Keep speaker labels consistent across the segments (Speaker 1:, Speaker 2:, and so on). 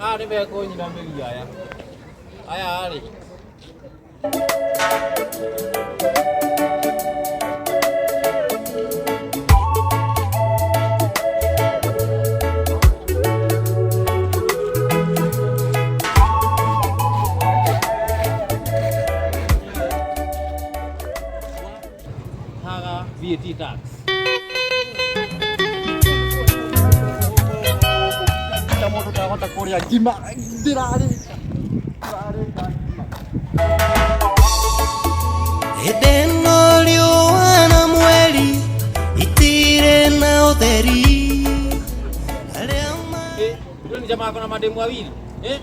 Speaker 1: Aya nĩ mekũnyinamĩria aya. Aya rĩ. Haga VAT tax.
Speaker 2: Ta mũndũ ndahota kũrĩa ngima ndĩrarĩka ndĩrarĩka ngima.
Speaker 3: Hĩndĩ ĩno riũa na mweri itirĩ na ũtheri arĩa
Speaker 1: Eh, yule ni jamaa akona mademu wawili. Eh?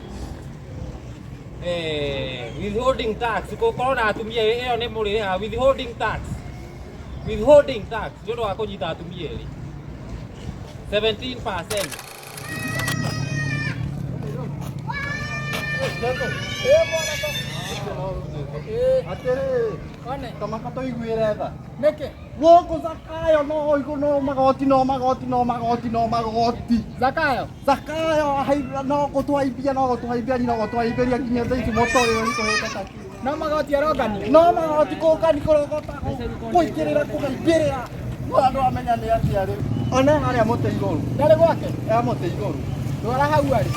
Speaker 1: Eh, withholding tax gũkorwo na atumia ĩyo nĩ mũrĩrĩhaga withholding tax. Withholding tax nĩ ũndũ wa kũnyita atumia erĩ. 17%.
Speaker 2: Atĩrĩrĩ, kamaka tũiguĩre tha.
Speaker 4: Nĩkĩ?
Speaker 2: Gũkũ Zakayo no ũigũ no magoti no magoti no magoti no magoti.
Speaker 4: Zakayo.
Speaker 2: Zakayo no gũtũhaimbia no gũtũhaimbia no gũtũhaimbĩria nginya thaa ici mũtũrĩre ũritũhĩte ta kĩ.
Speaker 4: No magoti arongania.
Speaker 2: No magoti kũngani kũrogota kũingĩrĩra kũhaimbĩrĩra. No andũ amenya nĩ atĩa rĩu. One harĩa mũtĩ igũrũ.
Speaker 4: Ndarĩ gwake.
Speaker 2: Ya mũtĩ igũrũ.
Speaker 4: Ndwara hau arĩ.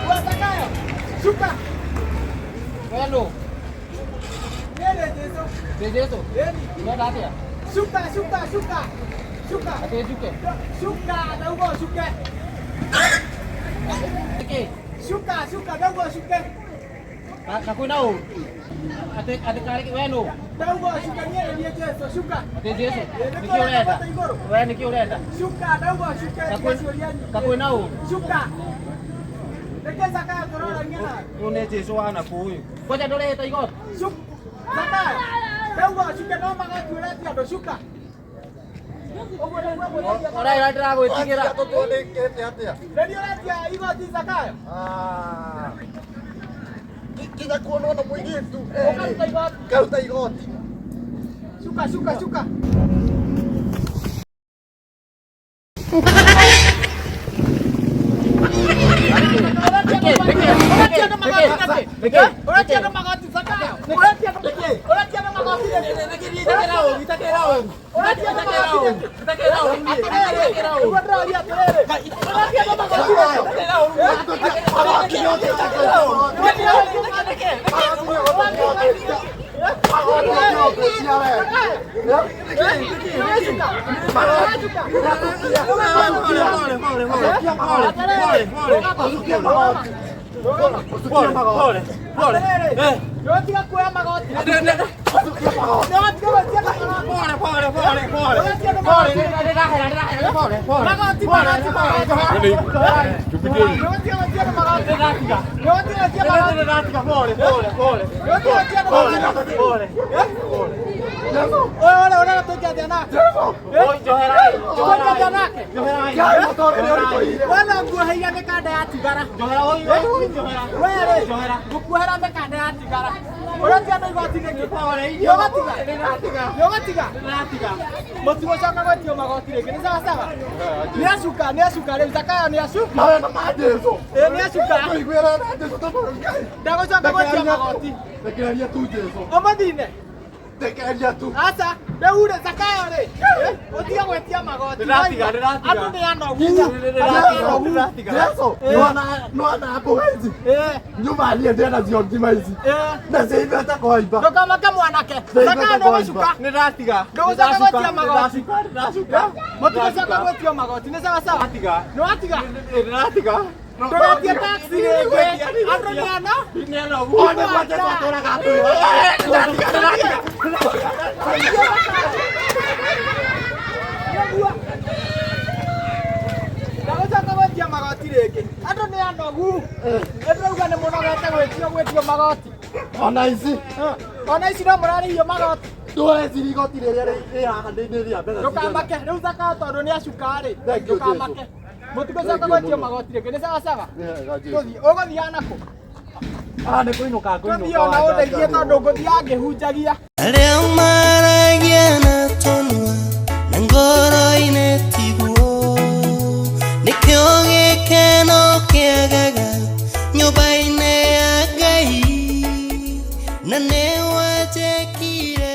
Speaker 4: Wa Zakayo. Shuka.
Speaker 1: We nũ?
Speaker 4: Niĩ nĩ Jesũ.
Speaker 1: Nĩ Jesũ?
Speaker 4: Ĩni.
Speaker 1: Ũrenda atĩa?
Speaker 4: Shuka, shuka, shuka. Shuka.
Speaker 1: Atĩ njuke?
Speaker 4: Shuka, ndauga ũcuke.
Speaker 1: Nĩkĩ?
Speaker 4: Shuka, shuka, ndauga ũcuke.
Speaker 1: Na kwĩna ũru? Atĩ atĩ karĩ we nũ?
Speaker 4: Ndauga ũcuke, niĩ nĩ niĩ Jesũ. Shuka.
Speaker 1: Atĩ Jesũ?
Speaker 4: Ĩ,
Speaker 1: Nĩkĩ
Speaker 4: nĩkĩo
Speaker 1: ũrenda?
Speaker 4: mũtĩ igũrũ.
Speaker 1: We nĩkĩ ũrenda?
Speaker 4: Shuka, ndauga ũcuke.
Speaker 1: Ka
Speaker 4: Tiga ciũria nyingĩ.
Speaker 1: Ka kwĩna ũru?
Speaker 4: Shuka. Nĩkĩ Zakayo tũrorania nawe?
Speaker 1: Ũyũ nĩ Jesũ wa nakũu ũyũ. Kwanja ndũrĩhĩte igoti?
Speaker 4: Shuka. Zakayo. Ndauga ũcuke no magoti ũretia andũ. Shuka. Ũguo nĩguo ngwĩragia.
Speaker 1: Ũraira ndĩragwĩtigĩra.
Speaker 2: Tũtwandĩkĩte atĩa?
Speaker 4: Nĩ ũretia igoti Zakayo?
Speaker 2: Ah. Kinya kuonwo na mũirĩtu.
Speaker 4: Ũkaruta igoti.
Speaker 2: Ngaruta igoti.
Speaker 4: Shuka, shuka, shuka. Ũretia andũ magoti Zakayo. Ũretia andũ ũretia andũ magoti nĩkĩ? Ũretia andũ magoti nĩkĩ? Atĩrĩrĩ, nĩguo ndĩroria atĩrĩrĩ. Ũretia andũ magoti nĩkĩ?
Speaker 2: Magoti yothe
Speaker 4: Nĩwatiga kuoya magoti. Nĩwatiga gwĩtia magoti. Ũretia andũ magoti. Magoti, magoti, magoti. Nĩwatiga gwĩtia andũ magoti. Nĩwatiga gwĩtia magoti. Nĩwatiga gwĩtia andũ magoti. Ũyũ ũrĩa ũrera tũikie atĩa nake? Tũikie atĩa nake? Wena nguoheire mĩkanda ya tigara. Werĩ, ngũkuohera mĩkanda ya tigara. Ũretia andũ igoti nĩkĩ? Nĩũgatiga? Nĩũgatiga? Mũtigũcoka gwĩtio magoti rĩngĩ, nĩ sawa sawa? Nĩ acuka, nĩ acuka rĩu, Zakayo nĩ acu.
Speaker 2: Mawena ma Jesũ.
Speaker 4: Ĩ, nĩ acuka.
Speaker 2: Tũiguĩre na Jesũ tondũ Ngai.
Speaker 4: Ndagũcoka gwĩtio magoti.
Speaker 2: Rekereria tu Jesũ.
Speaker 4: Ũmũthine.
Speaker 2: Rekereria tu.
Speaker 4: Aca, rĩu rĩ, Zakayo rĩ, ũtige gwĩtia magoti.
Speaker 1: Ndĩratiga, ndĩratiga.
Speaker 4: Andũ nĩ anogu. Andũ nĩ anogu.
Speaker 2: Jesũ, nĩwona mbũga ici?
Speaker 4: Ĩ,
Speaker 2: Nyuma niĩ ndĩrenda cio ngima ici.
Speaker 4: ĩ.
Speaker 2: Na ciaimĩte kũhaimba.
Speaker 4: Ndũkamake mwanake. Zakayo nĩ gũcuka.
Speaker 1: Nĩndatiga.
Speaker 4: Ndũgũcoka gwĩtia magoti.
Speaker 1: Ndĩracuka.
Speaker 4: Mũtigũcoka gwĩtio magoti, nĩ sawa sawa?
Speaker 1: Ndĩratiga.
Speaker 4: Nĩ watiga?
Speaker 1: Ndĩratiga.
Speaker 4: Ndũgetie taxi rĩngĩ. Andũ nĩ ano.
Speaker 1: Nĩ anogu.
Speaker 2: O nĩguo Jesũ atũraga atwĩra.
Speaker 1: Ndĩratiga, ndĩratiga.
Speaker 4: Nĩguo. Ndagũcoka gwĩtio magoti rĩngĩ. Andũ nĩ anogu. Nĩndĩrauga nĩ mũnogete gwĩtio gwĩtio magoti.
Speaker 2: Ona ici.
Speaker 4: Ona ici no mũrarĩhio magoti.
Speaker 2: Ndũreciria igoti rĩrĩa rĩ haha nĩ rĩa mbeca.
Speaker 4: Ndũkamake. Rĩu Zakayo tondũ nĩ acuka rĩ.
Speaker 2: Thank you,
Speaker 4: Ndũkamake. Mũtigũcoka gwĩtio magoti rĩngĩ. Nĩ sawa sawa? Tũthiĩ. Ũgũthiaga nakũ?
Speaker 2: Ah, nĩ kũinũka ngũinũka.
Speaker 4: Tũthiĩ ona ũndeithie tondũ ngũthiaga ngĩhunjagia.
Speaker 3: arĩa maragia na tũnua na ngoro-inĩ tiguo. Kĩagaga nyũmba-inĩ ya Ngai na nĩ wanjĩkire.